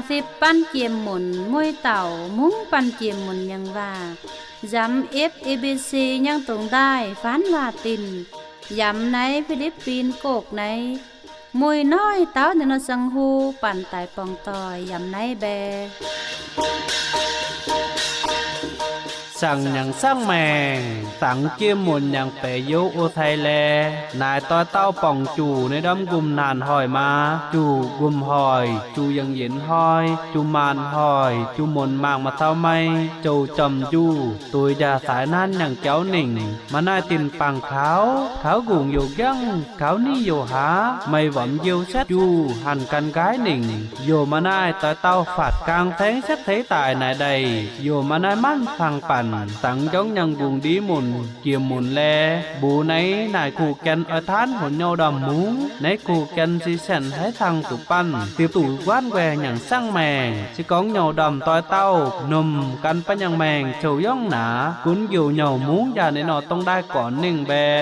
Sipv banh jiex munc mueiz dauh mungv banh jiex munc nyangc waac, yamv F A B C nyangv dongh ndaaih faanv waac-dinc, yamv naaiv Fi^li^bin Gokv naaiv, mueiz noiv dauh ninh nor ziangh hu banh daaih borngz doic yamv naaiv mbae. Saangc nyangc saangv maengc, dangx jiex munc nyangc baeqc youz o cai laeh, naaic doix dauh borngc juc ninh ndorm nqumh naanc hoic maa, juc nqumh hoic, juc yangh yienx hnoi, juc maanc hoic, juc munc mangc maaih taux maiv jouh jorm njuh, duix njaah saaix nanv nyangc jauv ningc. Maaih naaiv dinc bangc kaux, kaux nqungc youc nqangv, kaux niv youc haav, meih womx njiou setv juh hanc gan nqaaiv ningc. Youc maaih naaiv doix dauh faatv gaang saengv setv ceix daaih naaic ndaih, youc maaih naaiv manv fangx banc dangx njorngv nyangc nqungc ndiev munc jiex munc laeh, mbuox naaiv naaic kuh gaen oix taanv hmuonx nyouh ndorm mungv, naaiv kuh gaen si saenx haiv cang zuqc banh, diex duqv guaanv nquaengx nyangc saangv maengc. Se gorngv nyouh ndorm doix dauh nomh gan banh nyangc maengc zouc yongv naaic, gunv youc nyouh mungv njaah ninh nor dongh ndaaih gornc ningh mbae.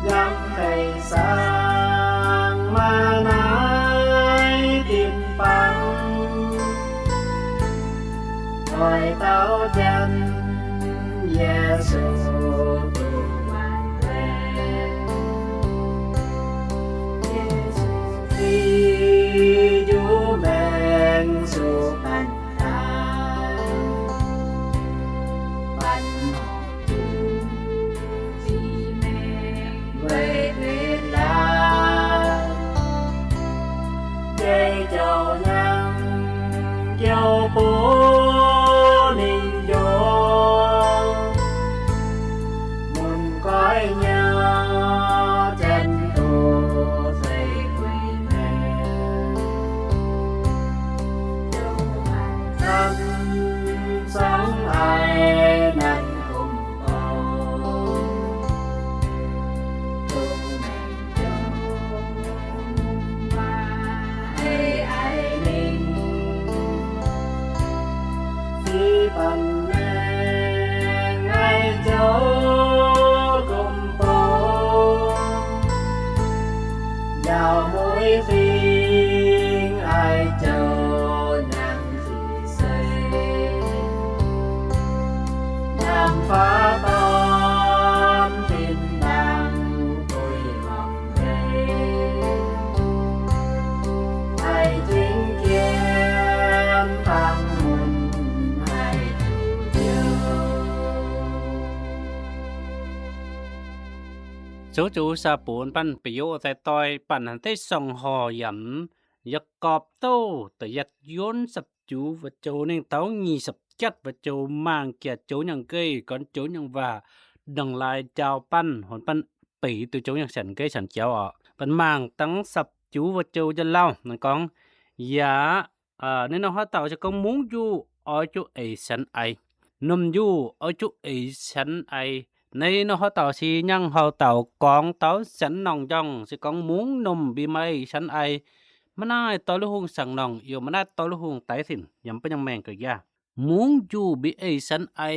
Yangh deix saang maaih naaiv dinc bangc, oix dauh Janx, Yesu, duqv waanc laeh. Yesu ziux njuov maengx zuqc banh daaih, banh zuqc ziux maengx weic betv laanh, jei jouh nyangc jouh bun ninh njoux, mun goiv nyei Janx-doz zeiv gueix maengx, nanv zangv aiv nanv gomh dorngx, dongh maengc jouh aiv aiv ningh, fih banh maengx aiv jouh gomh dorngx, njaaux mueiz fingx aiv jouh nyangc ziqc seix, hnamv faaux dorn tin-dangh Zoux zoux saa-bungx banh ba'youz daaih doix banh hanc deix song horh yaac mv, Yaagorpc douh da'yietv yonv sapv-juv wuov joux ninh taux nyic sapv-jatv wuov joux mangc jiex joux nyangc nqeih gorn joux nyangc waac ndongc laaix njaaux banh, honx banh beic duqv joux nyangc sienx nqeih sienx jauv oc. Banh mangc dangv sapv-juv wuov joux njien-lauh ninh gorngv, yaac naaiv norm haaix dauh se gorngv mungv njuh oix zuqc eix sienx ai, nomh njuh oix zuqc eix sienx ai. Naaiv norm haaix dauh se nyangv haaix dauh gorngv taux sienx norngc njorngh se gorngv mungv nomh mbi maaih eix sienx ai, maiv naaiv doix lui hungh saangc norngc, yaac maiv naaiv doix lui hungh daix zinc yaac mv baac nyangc maengh ga'nyiaah. Mungv njuh mbi eix sienx ai,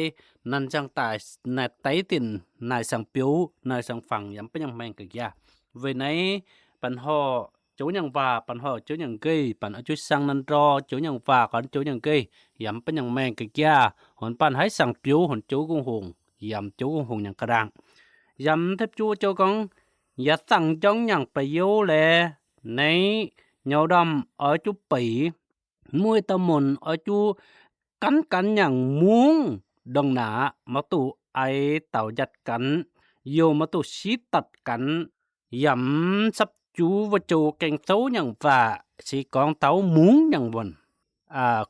naaic ziangh daaih naaic daix zinc, naaic saangc biouv, naaic saangc fangx yaac mv baac nyangc maengh ga'nyiaah. Weic naaiv banh horh joux nyangc waac, banh horh joux nyangc nqeih, banh oix zuqc siang naaiv ndor joux nyangc waac gorn joux nyangc nqeih yaac mv baac nyangc maengh ga'nyiaah. Honx banh haiz saangc biouv honx joux gong-hungh yaac mv joux gong-hungh nyangc ga'ndaangc. Yaac mv deix juov joux gorngv, yaac zaangc njorngv nyangc ba'youz laeh, naaiv nyouz ndorm oix zuqc beic, mueiz dauh munc oix zuqc ganv ganx nyangc mungv ndongc naaic maiv duqv aiv dauh njatv ganx, youh maiv duqv sitv datc ganx. Yaac mv sapv-juv wuov joux gaeng-zouv nyangc waac se gorngv taux mungv nyangc wuonh,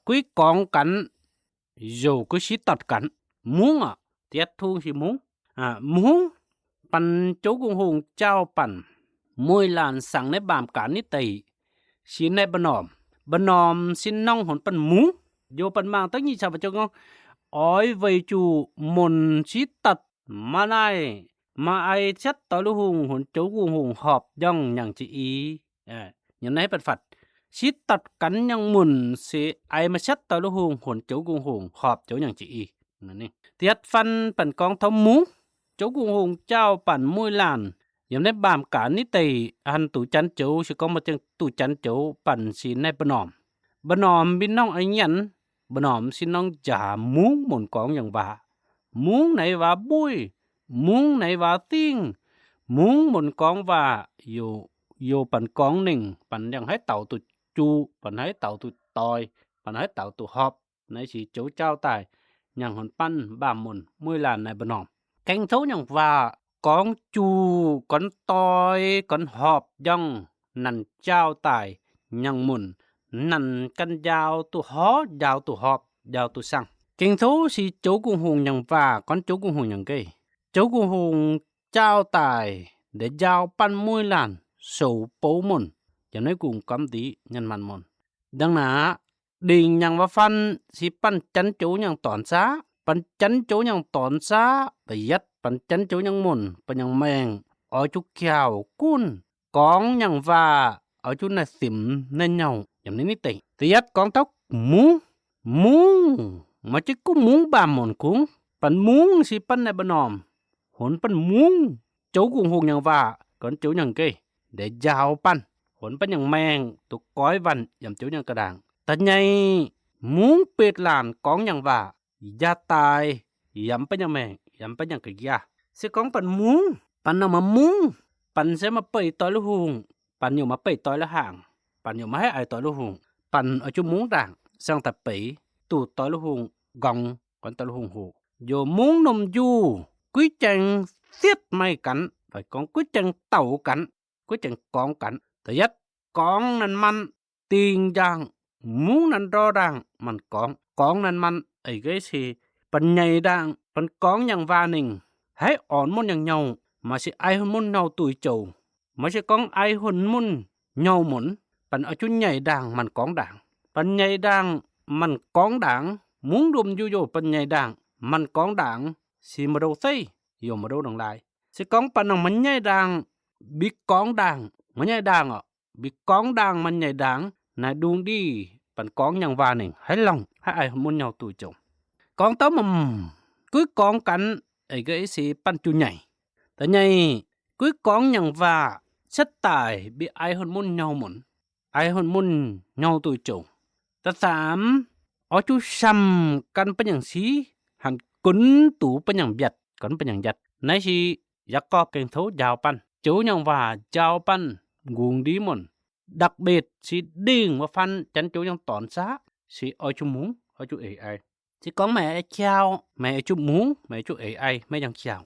guiv gorngv ganx, youh guiv sitv datc ganx. Mungv oc, diex tungx se mungv. Mungv, banh joux gong-hungh jaau banh mueiz laanh saangc naaiv mbaamh gaanv nitv deic, se naaiv mba'normh. Mba'normh se norm honx banh mungv. Youh banh mangc dangv nyic caux ba'joux gorngv, oix weic zuqc munc sitv datc, maaih naaiv, maaih ai siatv doix lui hungh honx joux gong-hungh horpc njorngh nyangc jiex i. Nyiemc naaiv banh fatv, sitv datc ganx nyangc munc se ai maaih siatv doix lui hungh honx joux gong-hungh horpc joux nyangc jiex i. Da'yietv faan banh gorngv taux mungv, joux gong-hungh jaau banh mueiz laanh yiem naaiv mbaamh gaanv nitv deic, an duqv janx joux se gorngv maaih zingh duqv janx joux banh se naaiv mba'normh. Mba'normh mbi norm ai nyanc, mba'normh se norm njaaux mungv munc gorngv nyangc waac. Mungv naaiv waac mbuiv, mungv naaiv waac dingh, mungv munc gorngv waac, youh banh gorngv ningh, banh yangh haaix dauh duqv juqc, banh haaix dauh duqv doix, banh haaix dauh duqv horpc. Naaiv se joux jaau daaih nyangc honx banh mbaamh munc mueiz laanh naaiv mba'normh. Gaeng-zouv nyangc waac gorngv juqc gorn doix gorn horpc njorngh, naaic jaau daaih nyangc munc, naaic ganh njaaux duqv horpc, njaaux duqv horpc, njaaux duqv siang. Gaeng-zouv se joux gong-hungh nyangc waac gorn joux gong-hungh nyangc nqeih. Joux gong-hungh jaau daaih ndeic njaaux banh mueiz laanh soux bouv munc, yaac naaiv gong-gamv ndic nyanc maanc munc. Dangh naaic, dingc nyangc waac faan se banh janx joux nyangc dornc saqv. Banh janx joux nyangc dornc saqv, da'yietv banh janx joux nyangc munc, banh nyangc maengh, oix zuqc kiaux gunv gorngv nyangc waac, oix zuqc naaiv simx naaiv nyouh yaac naaiv nitv deic. Da'yietv gorngv taux mungv. Mungv, maaih jienv gunv mungv mbaamh munc kungx. Banh mungv se banh naaiv mba'normh, honx banh mungv, joux gong-hungh nyangc waac gorn joux nyangc nqeih, ndeic njaaux banh, honx banh nyangc maengh duqv goiv waanh yaac joux nyangc ga'ndaangc. Da'nyeic, mungv betv laanh gorngv nyangc waac, njaaux daaih yaac mv baac nyangc maengh, yaac mv baac nyangc ga'nyiaah. Se gorngv banh mungv, banh norm maaih mungv, banh se maaih beic doix lui hungh, banh youh maaih beic doix lui hangh, banh youh maaih haiv aic doix lui hungh, banh oix zuqc mungv ndaangc siang daaih beic duqv doix lui hungh nqorngx gorn doix lui hungh hoqc. Youh mungv norm njuh guiv jaeng sietv maaih ganh, fai gorngv guiv jaeng douc ganh, guiv jaeng gorngv ganh. Da'yietv, gorngv naaiv manc, dingh ndaangc, mungv naaiv ndor ndaangc manc gorngv. Gorngv naaiv manc eix nqeiv se banh nyeic ndaangc banh gorngv nyangc waac ningh, haiv orn munv nyangc hnyouv, maaih se ai hunh munv hnyouv duih joux, maaih se gorngv ai hunh munv hnyouv munc. Banh oix zuqc nyeic ndaangc manc gorngv ndaangc. Banh nyeic ndaangc manc gorngv ndaangc, mungv lomh njuh youh banh nyeic ndaangc manc gorngv ndaangc, se maaih ndou zeiv, youh maaih ndou ndongc laaix. Se gorngv banh nangc maaih nyeic ndaangc mbi gorngv ndaangc, maaih nyeic ndaangc oc, mbi gorngv ndaangc maaih nyeic ndaangc, naaiv ndungh ndih banh gorngv nyangc waac ningh haiv longc, haiv ai hunh munv hnyouv duih joux. Gorngv dauh mv, guiv gorngv ganh eix nqeiv se banh juqc nyeic. Da'nyeic, guiv gorngv nyangc waac cietv daaih mbi ai hunh munv hnyouv munc, ai hunh munv hnyouv duih joux. Da'faam, oix zuqc siamv gan banh nyangc siv, hanc gunv duqv banh nyangc mbiatc, gan banh nyangc njatc. Naaiv se Yaagorpc gaeng-tov njaaux banh, joux nyangc waac njaaux banh, nqungx ndiev munc, đặc biệt se dingh wuov faan janx joux nyangc dornc saqv, se oix zuqc mungv, oix zuqc eix ai. Se gorngv meih a'ciauh, meih oix zuqc mungv, meih oix zuqc eix ai, meih yangh ciauh.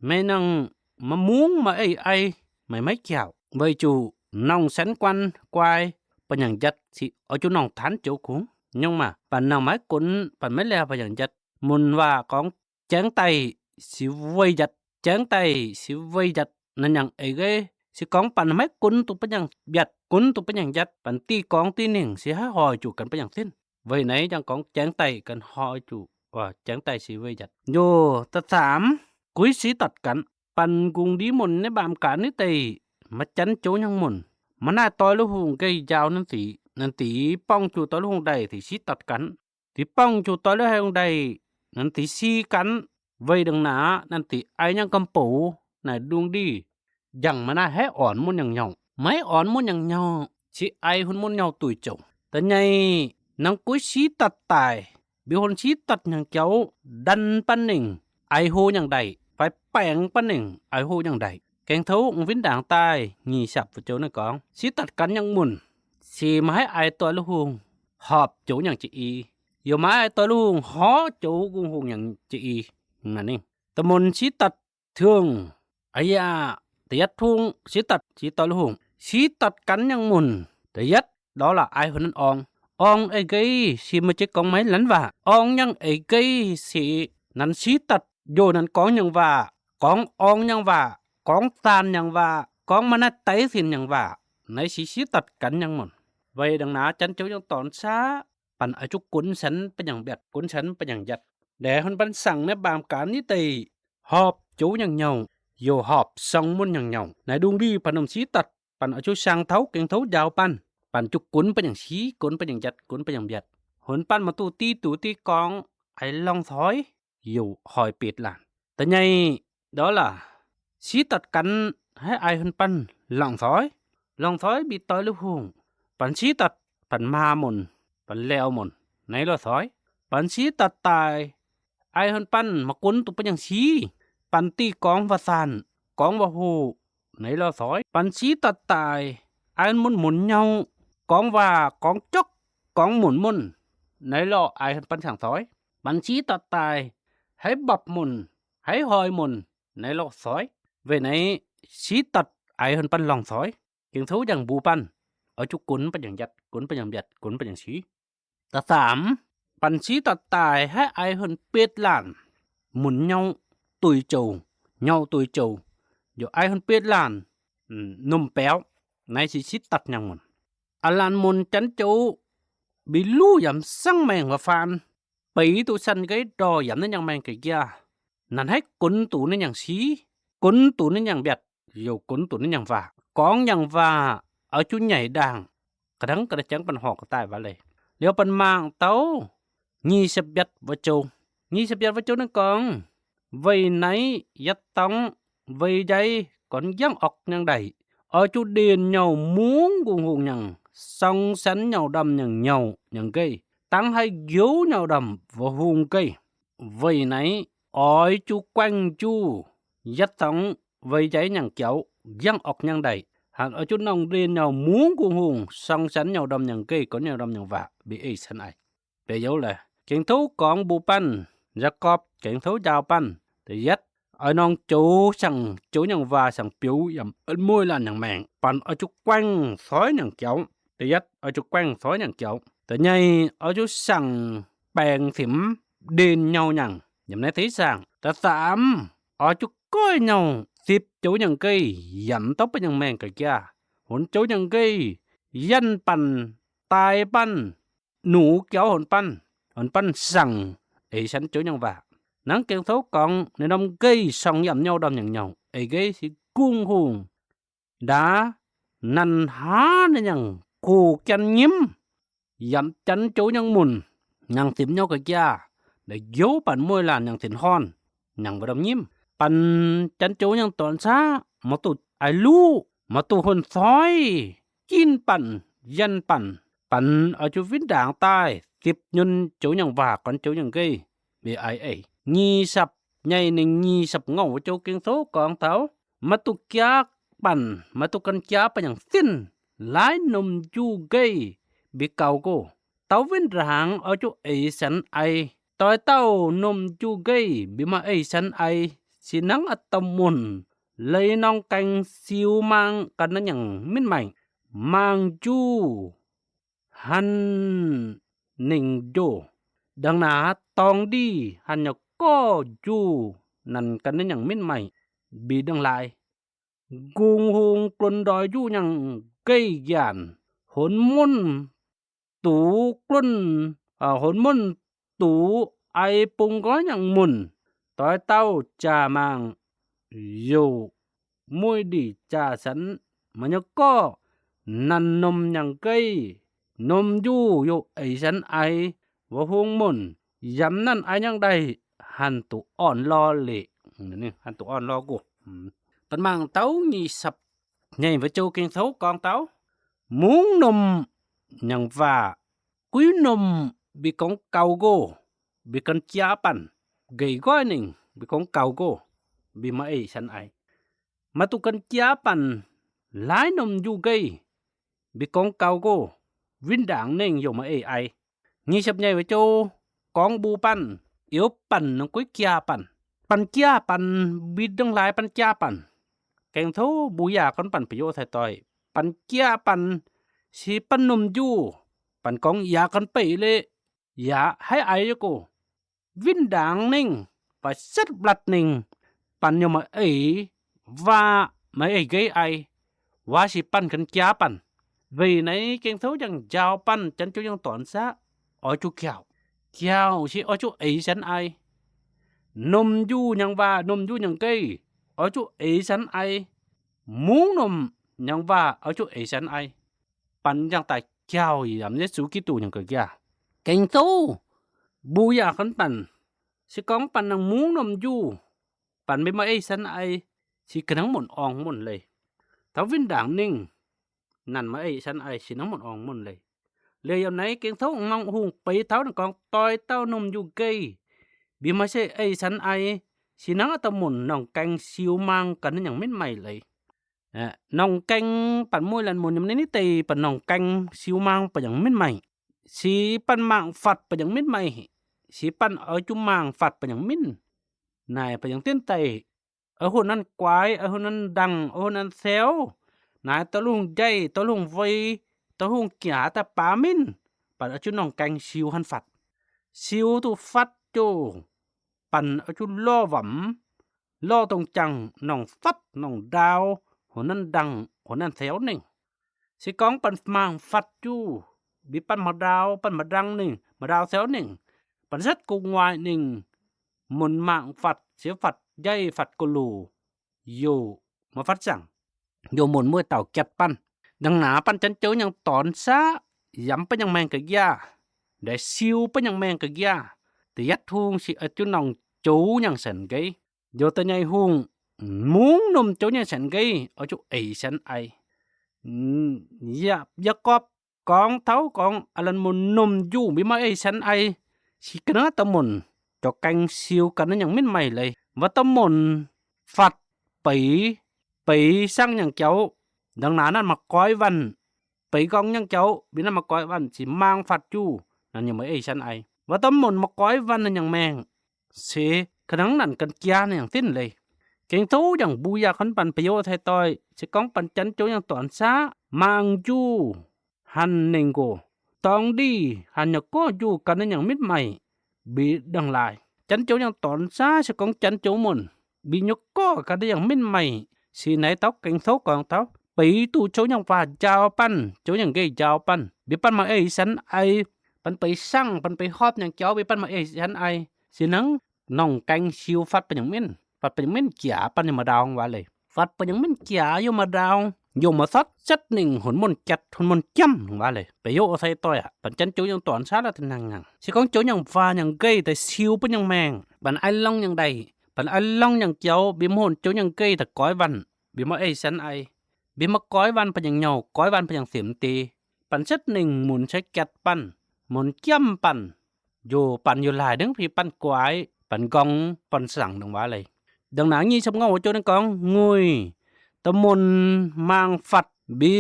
Meih nangc maaih mungv maaih eix ai, meih maiv jauc. Weic zuqc norm senx guan guai ba'nyanc njatc sic oix zuqc norm taanx joux kungx nyungc maah, baac nangh maiv gunx, baac maiv liaah ba'nyanc njatc. Mun waac gorngv, jaengv daaih sic weih njatc, jaengv daaih sic weih njatc. Naaiv nyanc eix gei, se gorngv baac maiv gunx duqv ba'nyanc mbiatc, gunx duqv ba'nyanc njatc, baac diuh gorngv diuh ningc se haih hoic zuqc ganh ba'nyanc zinh. Weic naaiv jangx gorngv jaengv daaih ganh hoic zuqc, jaengv daaih sic weih njatc. Nyoc, da'zaamx, guix sic datc ganh, banh gungx ndiev mun nyei mbaamh gaax naaiv deix, maaih janx joux nyangc mun. Maaih naaiv doix-luv-hungh nqaih njaaux nanv zic, nanv zic borngv juqc doix-luv-hungh ndaih zic sic datc ganh. Zic borngv juqc doix-luv-hungh ndaih, nanv zic si ganh. Weic dongh naaiv, nanv zic ai nyangv gomh bouc naaic ndungh ndih, njangc maaih naaiv haiv ornc mun nyangc nyouh. Maiv ornc mun nyangc nyouh, se ai hun mun nyouh duih jouc. Da'nyeic, nangv guix sic datc daaih, mbiuz hun sic datc nyangc jauv, ndanc banh ningc, eix hlo nyangc ndaih, fai baengx banh ningc, eix hlo nyangc ndaih. Gaeng touv wuov vinv ndaangc daaih nyic sapc fu'joux naaiv gorngv, sic datc ganh nyangc mun, se maaih haiv ai doix-luv-hungh horpc joux nyangc jiex i. Youc maaih ai doix-luv-hungh horpc joux nqungh hungh nyangc jiex i. Naaiv ninh da'mun sic datc tiungv, aa yaac, da'yietv tungv sic datc sic doix-luv-hungh, sic datc ganh nyangc mun. Da'yietv, ndortv laaix ai hun nanv orng. Orng eix gei, se maaih jiex gorngv maiv lanv waac. Orng nyangc eix gei, se nanv sic datc njoh nanv gorngv nyangc waac, gorngv orng nyangc waac, gorngv zaanh nyangc waac, gorngv maaih naaiv deix sin nyangc waac. Naaiv sic sic datc ganh nyangc mun. Weic dongh naaiv janx joux nyangc dorn saav, banh oix zuqc gunx senx ba'nyanc mbiatc, gunx senx ba'nyanc njatc. Ndaix hun banh sangx naaiv mbaamh gaax naaiv deix, horpc joux nyangc nyouh, youc horpc song mun nyangc nyouh. Naaiv ndungh ndih banh norm sic datc, banh oix zuqc siang tauv gaeng touv njaaux banh, banh zuqc gunx ba'nyanc sic, gunx ba'nyanc njatc, gunx ba'nyanc mbiatc. Hun banh maiv duqv div duqv div gorngv, ai lorngh coix, youc hoic betc laanh. Da'nyeic, ndortv laaix, sic datc ganh haiv ai hun banh lorngh coix. Lorngh coix mbiv doix-luv-hungh, banh sic datc, banh maa mun, banh laauv mun, naaiv lorh coix. Banh sic datc daaih, ai hun banh maiv gunv duqv ba'nyanc sic, banh diuh gorngv waac-zaanh, gorngv waac-hoqc, naaiv lorh coix. Banh sic datc daaih, ai mun mun nyouh, gorngv waac gorngv jokv, gorngv mun mun, naaiv lorh ai hun banh siang coix. Banh sic datc daaih, haiv mbapc mun, haiv hoic mun, naaiv lorh coix. Weic naaiv, sic datc ai hun banh lorngh coix. Gaeng touv njang mbuox banh, oix zuqc gunx ba'nyanc njatc, gunx ba'nyanc mbiatc, gunx ba'nyanc sic. Da'zaamx, banh sic datc daaih haiv ai hun betv laanh, mun nyouh duih jouh, nyouh duih jouh, youc ai hun betv laanh, m'normh biaux. Naaiv sic sic datc nyangc mun. Aa laanh mun janx joux mbiv luv yaac m'sangv maengh waac-faan, beiz duqv sanh nqeiv ndorh yaac naaiv nyangc maengh ga'njiaa. Naaiv haiv gunx duqv naaiv nyangc sic, gunx duqv naaiv nyangc mbiatc, youc gunx duqv naaiv nyangc waac. Gorngv nyangc waac oix zuqc nyaic ndaangh, ga'dangv ga'naaiv jangv banh horc ga'daaih waac leiz. Liuz banh mangc taux nyic ziepc mbiatc wuov joux. Nyic ziepc mbiatc wuov joux naaiv gorngv, weic naaiv yietc dorngx weic njaix gornx njangv orqc nyangv ndaic, oix zuqc ndienh nyouh mungv nqungh hungh nyangc, song senx nyouh ndorm nyangc nyouh nyangc nqeiv, dangv haih njoux nyouh ndorm wuov hungh nqeiv. Weic naaiv oix zuqc guaengh juv yietc dorngx weic njaix nyangc jaux njangv orqc nyangv ndaic, hanc oix zuqc nongh ndienh nyouh mungv nqungh hungh, song senx nyouh ndorm nyangc nqeiv, gorngv nyouh ndorm nyangc waac mbi ei senx aic. Deix youv laaix gaeng touv gorngv mbuox banh, Yaagorpc gaeng touv njaaux banh, da'yietv, oix norm joux siang-joux nyangc waac siang-biux yaac mueiz laanh nyangc maengc, banh oix zuqc guaengh coix nyangc jaux. Da'yietv, oix zuqc guaengh coix nyangc jaux. Da'nyeic, oix zuqc siang-baengx simx ndienh nyouh nyangc yiem naaiv deix saangc. Da'zaamx, oix zuqc goiv nyouh zipc joux nyangc nqeiv yaac mv dorh ba'nyangc maengh ga'njiaa. Honx joux nyangc nqeiv yienh banh, daaih banh, nuqv jauv honx banh, honx banh siang-eix senx joux nyangc waac. Nangv gaeng touv gorngv ninh norm nqeiv siang yaac nyouh ndorm nyangc nyouh, eix nqeiv se nqungh hungh. Ndaauv naaiv hnangv nyangc kuh jienv nyimv, yaac janx joux nyangc munc, nyangc simx nyouh ga'njiaa, naaiv youv banh mueiz laanh nyangc simx horn, nyangc wuov ndorm nyimv. Banh janx joux nyangc dorn caqv maiv duqv ai luv, maiv duqv huon coix, jinv banh, yienh banh. Banh oix zuqc win ndaangc daaih zipc nyunc joux nyangc waac gornx joux nyangc nqeiv, mbi ai eix. Nyic sapc nyeic ningc nyic sapc ngouh wuov joux gaeng touv gorngv taux, maiv duqv jaav banh, maiv duqv gan jaav banh nyangc zinh, laaix nomh juv nqeiv mbi gaux gox. Dauh win ndaangc oix zuqc eix senx ai. Doix dauh nomh juv nqeiv mbi maaih eix senx ai, se nangv a'domh munc leiz norm gaeng siu maang ganh naaiv nyangc mienh maengc, maang njuh han ningc njoh. Ndangc naaic dorng ndih han nyei gorx njuh nanc ganh naaiv nyangc mienh maengc, mbic ndongh laaix. Nqungh hung glon ndoix njuh nyangc nqeih njianc, honx munv dux glunv, honx munv dux ai bung nqoi nyangc munc, doix dauh jaax mangc youc mueiz ndih jaax sanx. Maaih nyei gorx nanc norm nyangc nqeih, norm njuh youc eix sanx ai, wuov hung munc yamv nanv ai nyangv ndaih, hanc duqv orn lorh leqc, hanc duqv orn lorh nqoh. Baac mangc dauh nyic sapc nyeic wuov jouh gengh touv gorngv dauh, mungv norm nyangc waac, guiv norm mbi gorngv gaux nqoh, mbi gan jaa banh, nqeih nqoi ningc mbi gorngv gaux nqoh, mbi maaih eix sanx ai. Maaih duqv gan jaa banh, laaix norm njuh nqeih, mbi gorngv gaux nqoh, win ndaangc ningh youc maaih eix ai. Nyic sapc nyeic wuov jouh gorngv mbuo banh, youz banh norm guiv jaa banh. Banh jaa banh, mbi ndongh laaix banh jaa banh. Gengh touv mbuo yaac gorngv banh ba'yoc cai doic. Banh jaa banh, se banh norm njuh, banh gorngv yaac gan beic leqc, yaac haiv ai yie gox. Win ndaangc ningh, baac setv mlatc ningh, banh youc maaih eix, waac maaih eix nqeih ai. Waac se banh gan jaa banh. Weic naaiv gengh touv yangh njaaux banh, janx jouv yangh dornc saqv, oix zuqc jauv. Jauv se oix zuqc eix sanx ai. Norm njuh nyangc waac, norm njuh nyangc nqeih, oix zuqc eix sanx ai. Mungv norm nyangc waac oix zuqc eix sanx ai. Banh yangh daaih jauv yaac Yesu Giduc nyungc ga'nqaah. Gengh touv mbuo yaac gorngv banh, se gorngv banh nangh mungv norm njuh, banh mbi maaih eix sanx ai, se ga'hnangv munc orngh munc leiz. Taux win ndaangc ningh, nanc maaih eix sanx ai, se hnangv munc orngh munc leiz. Liuz yiem naaiv gengh touv norm hungh beiz taux ninh gorngv doix dauh norm njuh nqeih, mbi maaih se eix sanx ai, se hnangv a'dauh munc norngh gaeng siu maang ganh naaiv nyangc mienh maengc leiz. Norngh gaeng banh mueiz laanh munc yiem naaiv deix banh norngh gaeng siu maang banh nyangc mienh maengc, se banh mangc fatv banh nyangc mienh maengc, se banh oix zuqc mangc fatv banh nyangc mienh. Naaic banh nyangc dienv daaih, oix hungh nanv guaix, oix hungh nanv ndangh, oix hungh nanv ceux, naaic doix lungh njaih, doix lungh wei, doix hungh jaax daaih baav mienh, banh oix zuqc norngh gaeng siu hanv fatv. Siu duqv fatv jouh, banh oix zuqc lorh wamx, lorh dongh jangx norngh fatv norngh ndaau, hungh nanv ndangh, hungh nanv ceux ningh. Se gorngv banh mangc fatv juv, mbi banh maaih ndaau, banh maaih ndangh ningh, maaih ndaau ceux ningh, banh setv gu'nguaaic ningh, munc mangc fatv, siou fatv njaih fatv gu'luc, youc maaih fatv zaangc, youc munc mueiz dauh jatv banh. Ndangh naaic banh janx jouv nyangh dornc saqv, yamv banh nyangh maengh ga'nqaah, ndaix siu banh nyangh maengh ga'nqaah, da'yietv hungh se oix zuqc norngh jouv nyangh saenx nqeiv. Youc da'nyeic hungh, mungv norm jouv nyangh saenx nqeiv oix zuqc eix sanx ai. Yaac Yaagorpc gorngv taux gorngv aav laanh munc norm njuh mbi maaih eix sanx ai, se ga'naaiv dauh munc, jauv gaeng siu ganh naaiv nyangc mienh maengh leiz. Wuov dauh munc fatv beix, beix sangv nyangc jauv, ndangh naaic nanv maaih goiv wanh, beix nqorngv nyangc jauv mbi nanv maaih goiv wanh, se maang fatv juv, naaiv nyungc maaih eix sanx ai. Wuov dauh munc maaih goiv wanh naaiv nyangc maengh, se ga'hnangv nanc gan jaa naaiv nyangc dinv leiz. Gengh touv yangh mbuo yaac gorngv banh ba'yoc cai doic, se gorngv banh janx jouv nyangh dornc saqv, maang njuh, hanc nengh nqox, dorngx ndih hanc nyei gorx njuh ganh naaiv nyangc mienh maengh, mbi ndongh laaix. Janx jouv nyangh dornc saqv se gorngv janx jouv munc, mbi nyei gorx ganh naaiv nyangc mienh maengh, se naaiv dauh gengh touv gorngv taux beix duqv jouv nyangh waac njaaux banh, jouv nyangh nqeiv njaaux banh, mbi banh maaih eix sanx ai. Banh beix sangv, banh beix hopv nyangc jauv mbi banh maaih eix sanx ai. Se hnangv norngh gaeng siu fatv banh nyangc mienh, fatv banh nyangc mienh jaax banh nyei maaih ndaau waac leiz. Fatv banh nyangc mienh jaax youh maaih ndaau, youh maaih cotv setv ningh hunc muonh jatv hunc muonh jamv waac leiz. Ba'yoc cai doic aqv, banh janx jouv nyangh dornc saqv la'dinh nangh nyangc. Se gorngv jouv nyangh waac nyangc nqeiv daaih siu banh nyangc maengh, banh aiv lorngv nyangc ndaih, banh aiv lorngv nyangc jauv mbi mv hunc jouv nyangh nqeiv daaih goiv wanh, mbi maaih eix sanx ai. Mbi maaih goiv wanh banh nyangc nyouh, goiv wanh banh nyangc siemx deix. Banh setv ningh munc cai jatv banh, munc jamv banh, njoh banh youh laaih ningv fih banh guaix, banh nqorngv banh saangc ndongc waac leiz. Ndongc naaiv nyic ziepc ngouh wuov jouv ninh gorngv nguiz, da'munc maang fatv mbi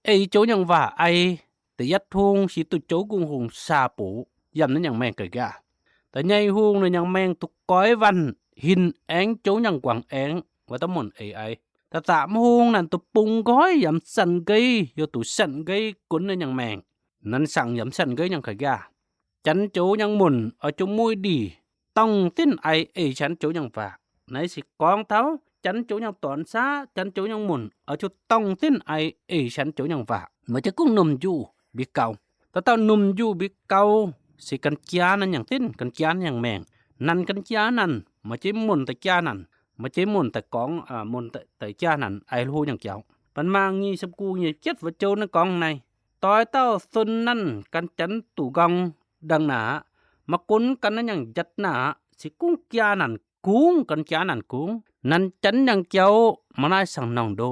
ei jouv nyangh waac ai, da'yietv hungh se duqv jouv nqungh hungh saa box yamh naaiv nyangc maengh ga'nqaah. Da'nyeic hungh naaiv nyangc maengh duqv goiv wanh hin aengv jouv nyangh guangc aengv wuov da'munc eix ai. Da'zaqc maiv hung naaic duqv bung nqoi yaac mv sanh nqeiv, youh duqv sanh nqeiv gunv naaiv nyangc maengc. Nanv sangx yaac mv sanh nqeiv nyangc ga'nqaah. Janx joux nyangc munc oix zuqc muiv ndih, dongh dinv aic eix janx joux nyangc waac. Naaiv se gorngv taux janx joux nyangc dorn saav, janx joux nyangc munc oix zuqc dongh dinv aic eix janx joux nyangc waac. Maaih jienv gungv numh-njuh mbiv gau. Dauh dauh numh-njuh mbiv gau se gan jaa nanv nyangc dinv, gan jaa nanv nyangc maengc. Nanv gan jaa nanv, maaih jienv munc daaih jaa nanv, maaih jienv munc daaih gorngv, munc daaih jaa nanv, aic hlo nyangc jauv. Banh maangh nyic ziepc ngu nyic ziepc jietv fu'jueiv naaiv gorngv naaiv, doix dauh sun nanv gan janx duqv nqorng ndangh naaic aqv, maiv gunv gan naaiv nyangc njatv naaic aqv, se gungv jaa nanv kungx, gan jaa nanv kungx. Nanv janx nyangc jauv maaih naaiv saangv-norngh ndo.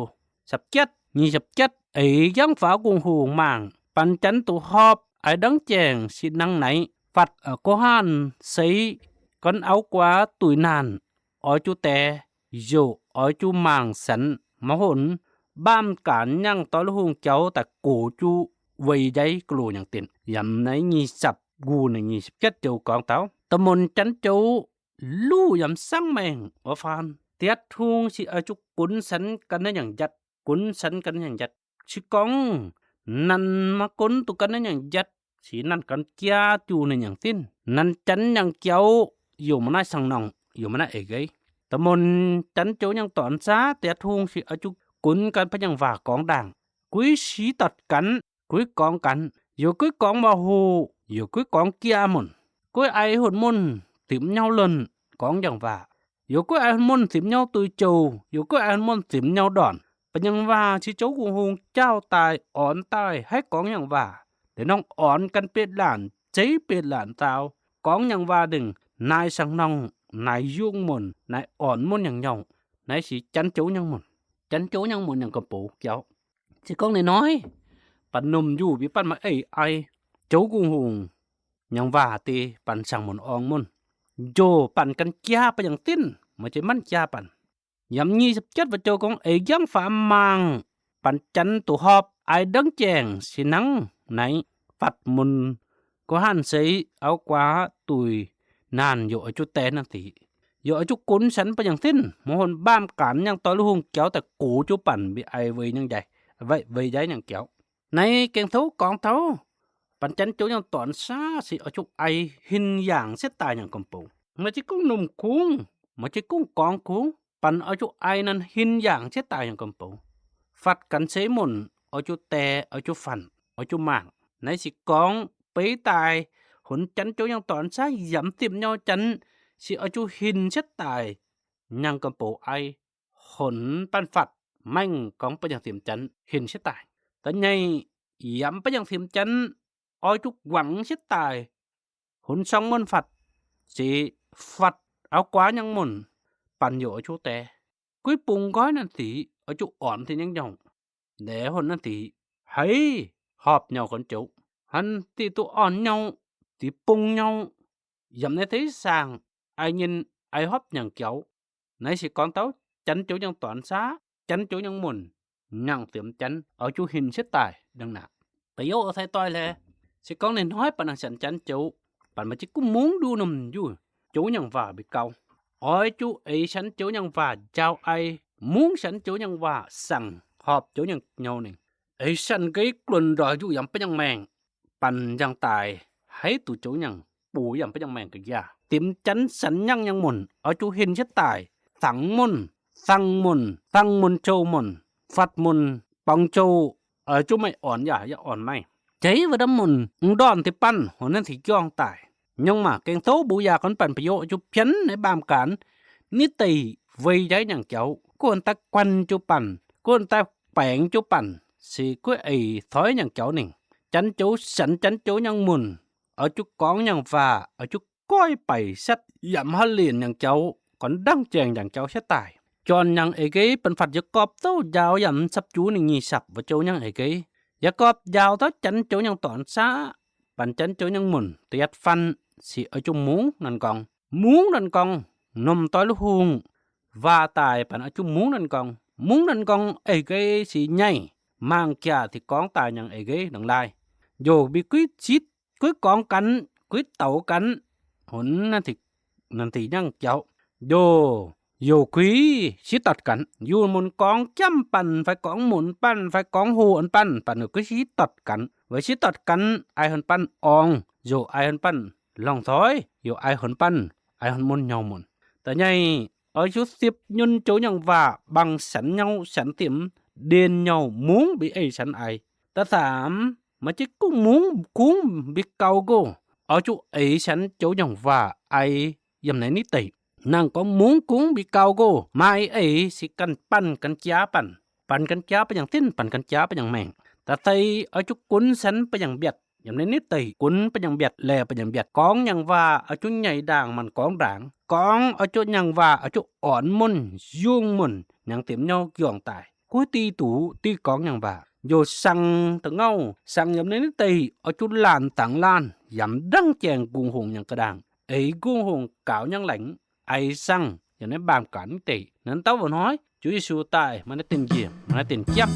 Ziepc jietv, nyic ziepc jietv, eix jangv faaux Gung Hungh mangc, banh janx duqv horpc, aic ndangv jaengc sin nangv naaic, fatv guv haanh seix, gan auv guaax duih naanh, oix zuqc daix, youc oix zuqc mangc sanx, maiv honc mbaamh gaanx nyangv doix lu hungh jauv daaih gox zuqc weic njaaiv ga'loh nyangc dinc. Yaac naaiv nyic ziepc ngu naaic nyic ziepc jietv joux gorngv taux da'munc janx joux luv yaac mv sangv maengc wuov faanh. Da'yietv hung se oix zuqc gunx sanx gan naaiv nyangc njatv, gunx sanx gan naaiv nyangc njatv. Se gorngv nanv maiv gunv duqv gan naaiv nyangc njatv, se nanv gan jaa juqc ninh nyangc dinv. Nanv janx nyangc jauv youc maaih naaiv saangv-norngh, youc maaih naaiv eix-nqeiv. Da'munc janx joux nyangc dorn saav, da'yietv hung se oix zuqc gunx gan ba'nyangh waac gorngv ndaangc. Guix sic dotc ganh, guix gorngv ganh, youc guix gorngv maaih hoqc, youc guix gorngv jaa munc. Guix aic hunc munc zipc nyauv lunh gorngv nyangc waac, youc guix aic hunc munc zipc nyauv duih jouh, youc guix aic hunc munc zipc nyauv ndorn. Ba'nyangh waac se zoux Gung Hungh jaauv daaih, ornx daaih haih gorngv nyangc waac. Deix norm ornx gan betv laanh, zeiv betv laanh zaaux, gorngv nyangc waac dingc, naaic saangv-norngh, naaic yungh munc, naaic ornx munc nyangc nyouh. Naaiv se janx joux nyangc munc. Janx joux nyangc munc nyangc gomh boux jauv. Se gorngv ninh hnoi, banh numh njuh mbiv banh maaih eix aic, zoux Gung Hungh nyangc waac deix banh saangv-munc orngx munc, njoh banh gan jaa ba'nyangh dinv, maaih jiex manv jaa banh. Yaac nyic ziepc jietv fu'jueiv gorngv eix jangv faaux mangc, banh janx duqv horpc, aic ndangv jaengc sin nangv naaic, fatv munc guv haanh seix, auv guaax duih naanh, youc oix zuqc daix naaiv diqc, youc oix zuqc gunx sanx ba'nyangh dinv, maiv honc mbaamh gaanx nyangv doix lu hungh jauv daaih gox jienv banh mbiv aic weic nyangv njaiv, weic njaaiv nyangc jauv. Naaiv gengh tov gorngv taux banh janx joux nyangc dorn saav se oix zuqc aic hinc yaangc cietv daaih nyangc gomh boux. Maaih jienv gorngv numh kungx, maaih jienv gorngv gorngv kungx, banh oix zuqc aic nanv hinc yaangc cietv daaih nyangc gomh boux. Fatv ganh seix munc oix zuqc daix, oix zuqc fatv, oix zuqc mangc. Naaiv se gorngv beiv daaih honx janx joux nyangc dorn saav yaac mv zipv nyauv janx, se oix zuqc hinc cietv daaih nyangc gomh boux aic, honx banh fatv maengh gorngv ba'nyangh zimc janx hinc cietv daaih. Da'nyeic, yaac mv ba'nyangh zimc janx, oix zuqc guangc cietv daaih, honx sorng munc fatv, se fatv auv guaax nyangv munc, banh youc oix zuqc daix. Guix bung nqoi naaiv diqc oix zuqc ornx deix nyangv nyouh, laaix honx naaiv diqc haiz horpc nyouh gorn joux, hnangv diqc duqv orn nyouh, diqc bung nyouh, yaac mv naaiv deix saangh, aic nyinh aic horpc nyangc jauv. Naaiv se gorngv taux janx joux nyangc dorn saav, janx joux nyangc munc, nyangc zimc janx oix zuqc hinc cietv daaih ndongc naaic. Da'yietv, sai doix laeh, se gorngv ninh hnoi banh nangc sienx janx joux, banh maaih jienv gunv mungv nduqc numh njuh, joux nyangc waac mbiv gau. Oix zuqc eix sienx joux nyangc waac njaaux aic, mungv sienx joux nyangc waac saangc horpc joux nyangc nyouh ninh. Eix sienx nqeiv gluonx ndoix njuqc yaac mv ba'nyangh maengh, banh njang daaih haiz duqv joux nyangc buoz yaac mv ba'nyangh maengh ga'nqaah. Dimc janx sienx nyangv nyangc munc oix zuqc hinc cietv daaih, zangx munc, zangx munc, zangx munc zouh munc, fatv munc, borngz zouh, oix zuqc meih ornx yaac yaac ornx meih. Jeiv wuov ndamv munc m'ndorn deix banh honx naaiv diqc jorngh daaih. Nyungc maac gengh souv mbuo yaac gorngv banh ba'yoqv zuqc pienx naaiv mbaamh gaanx, nitv deic weic njaaiv nyangc jauv, gunv daaih guanh jiu banh, gunv daaih baengx jiu banh, se guv eix coix nyangc jauv ningc. Janx joux sienx janx joux nyangc munc, oix zuqc gorngv nyangc waac, oix zuqc goiv baic setv, yaac mv haih lienc nyangc jauv, gorngv ndangv jaengc nyangc jauv cietv daaih. Jorn nyangc eix nqeiv banh fatv Yaagorpc zouv njaaux yaac mv sapv juv ninh nyic sapv wuov joux nyangc eix nqeiv. Yaagorpc njaaux taux janx joux nyangc dorn saav, banh janx joux nyangc munc da'yietv fanh, se oix zuqc mungv naaiv m'nqorngv. Mungv naaiv m'nqorngv, norm doix lu hungh waac daaih banh oix zuqc mungv naaiv m'nqorngv. Mungv naaiv m'nqorngv eix nqeiv se nyaiv, mangc jaax deix gorngv daaih nyangc eix nqeiv ndongc laaih. Njoh mbiv guiv zitv, guiv gorngv ganh, guiv douz ganh, honx naaiv diqc nyangh jauv. Njoh youc kuix sitv dotc ganh. Yungh mun gorngv jamv banh fai gorngv mun banh fai gorngv hoh banh, banh youc kuix sitv dotc ganh. Weic sitv dotc ganh aix hon banh orngx, youc aix hon banh longc coix, youc aix hon banh, aix hon mun nyouh mun. Da'nyeic, oix zuqc sipv nyun joux nyangc waac bangc sanx nyouh sanx dimx, ndienh nyouh mungv mbi eix sanx aix. Da'faam, maaih jienv gungv mungv kungv mbi gau nqoh, oix zuqc eix sanx joux nyangc waac aix yiem naaiv nitv deic. Nangh gorngv mungv kungv mbi gau nqoh, maaih eix se ganh banh ganh jaav banh, banh ganh jaav ba'nyangh dinv, banh ganh jaav ba'nyangh maengc. Da'feix, oix zuqc gunx sanx ba'nyangh mbiatc yiem naaiv nitv deic, gunx ba'nyangh mbiatc, laeqc ba'nyangh mbiatc. Gorngv nyangc waac oix zuqc nyaic ndaangc maanc gorngv ndaangc. Gorngv oix zuqc nyangc waac oix zuqc ornx muonh, yungh muonh, nyaangx dimx nyouh, njuangc daic, guv diuh duqv diuh gorngv nyangc waac. Youc sangx da'ngouv, sangx yiem naaiv nitv deic oix zuqc laanh dangx laanh, yamv ndrangv jaengh gungh hungh nyangc ga'ndaangc, eix gungh hungh gaux nyangv laengz, eix sangh yiem naaiv mbaamh gaanv nitv deic. Naaiv dauh wuov hnoi Ziouv Yesu daaih, maaih naaiv dinc njiec, maaih naaiv dinc jamv.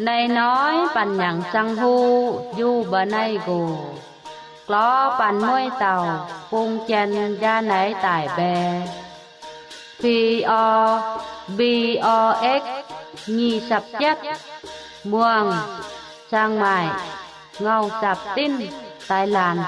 Naaiv hnoi Banh Nyanc Sang Huv Yuh Mba'naih Nqox, lorz Banh Mueiz Dauh Bung Janx Njaa Naix Daic Mbae, P O, B O X nyic sapv jietv, Muangh, Chiang Mai, Ngau Zapv Dinv, Taiv Laanh.